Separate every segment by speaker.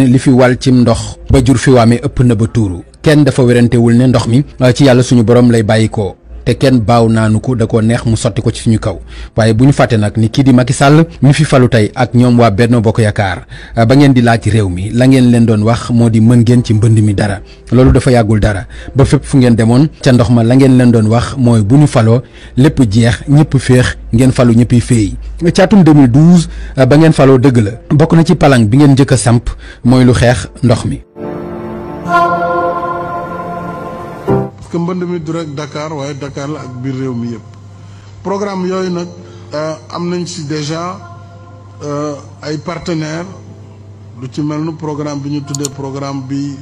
Speaker 1: li fi wal cim ndox ba jur fi waame ëpp na ba tuuru kenn dafa werantewul ne ndox mi ci yàlla suñu borom lay bàyyikoo te kenn baaw naanu ko da koo neex mu sotti ko ci suñu kaw waaye bu ñu fàtte nag ni kii di Macky Sall mi fi falu tey ak ñoom waa Benno Bokk Yaakaar ba ngeen di laaj réew mi la ngeen leen doon wax moo di mën ngeen ci mbënd mi dara loolu dafa yàggul dara ba fépp fu ngeen demoon ca ndox ma la ngeen leen doon wax mooy bu ñu faloo lépp jeex ñëpp féex ngeen falu ñëppi féey ci atum 2012 ba ngeen faloo dëgg la bokk na ci palang bi ngeen njëkk a samp mooy lu xeex ndox mi.
Speaker 2: que mbënd mi du rek Dakar waaye Dakar la ak biir réew mi yëpp programme yooyu nag am nañ ci déjà ay partenaires lu ci mel ni programme bi ñu tuddee programme bi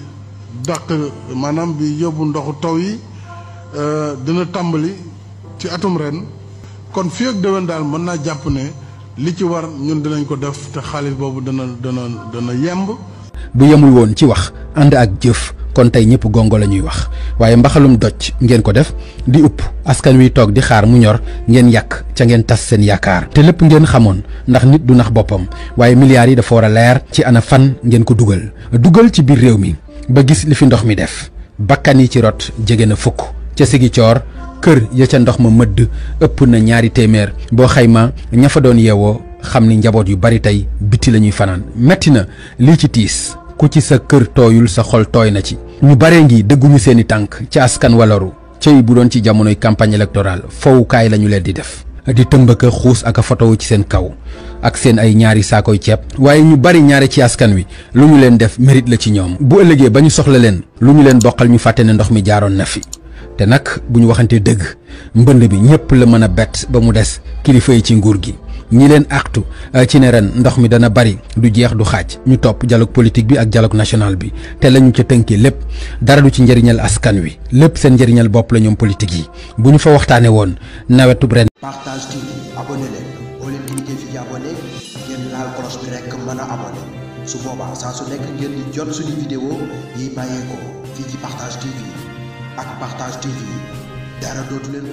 Speaker 2: dàq maanaam bi yóbbu ndoxu taw yi dina tàmbali ci atum ren kon fii ak déwén daal mën naa jàpp ne li ci war ñun dinañ ko def te xaalis boobu dana yemb.
Speaker 1: bu yemul woon ci wax ànd ak jëf kon tey ñëpp gongo la ñuy wax waaye mbaxalum doj ngeen ko def di upp askan wi toog di xaar mu ñor ngeen yàq ca ngeen tas seen yaakaar te lépp ngeen xamoon ndax nit du nax boppam waaye milliards yi dafa war a leer ci ana fan ngeen ko dugal ci biir réew mi ba gis li fi ndox mi def bakkan yi ci rot jege na fukk ca Sigicoor kër ya ca ndox ma mëdd ëpp na 200 boo xayma ña fa doon yeewoo xam ni njaboot yu bari tey biti la ñuy fanaan metti na lii ci tiis ku ci sa kër tooyul sa xol tooy na ci ñu bare ngi dëgguñu seeni tànk ci askan walaru cëy bu doon ci jamonoy campagne électorale fowukaay la ñu leen di def di tëmbaka xuus ak a fotowu ci seen kaw ak seen ay ñaari saakoy ceeb waaye ñu bari ñaare ci askan wi lu ñu leen def mérite la ci ñoom bu ëllëgee ba ñu soxla leen lu ñu leen bokkal ñu fàtte ne ndox mi jaaroon na fi te nag bu ñu waxante dëgg mbënd bi ñëpp la mën a bett ba mu des kilifa yi ci nguur gi ñi leen artu ci ne ren ndox mi dana bari du jeex du xaaj ñu topp dialogue politique bi ak dialogue national bi te lañu ca tënkee lépp dara du ci njëriñal askan wi lépp seen njëriñal bopp la ñoom politique yi bu ñu fa waxtaane woon nawetub ren.
Speaker 3: Partage TV abonné leen boo leen cliquer fii abonné ngeen laal cloche bi rek mën a abonné su boobaa saa su nekk ngeen di jot suñu vidéo yi bàyyeekoo fii ci Partage TV ak Partage TV dara dootu leen